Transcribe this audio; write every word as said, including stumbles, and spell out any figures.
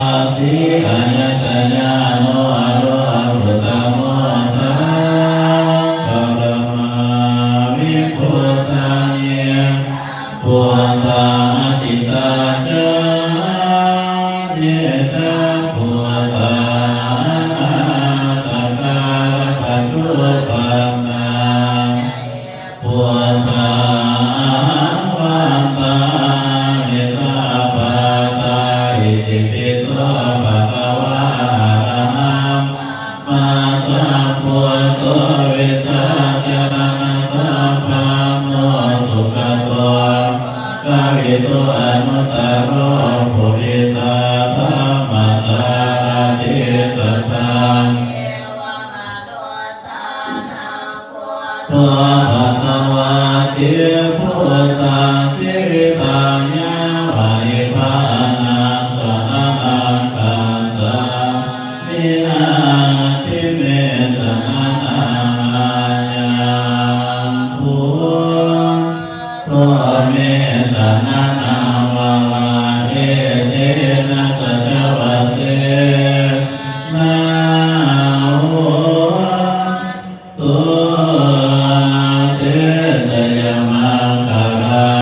Sī ayatajāno lokuttamo dha paramā vibhūtañe buddhā atītā ca ye ca buddhā anāgatā paccuppannā buddhā ahaṃ vandāmi sabbadā. Itipi so bhagavā arahaṃ sammāsambuddho vijjācaraṇasampanno sugato lokavidū anuttaro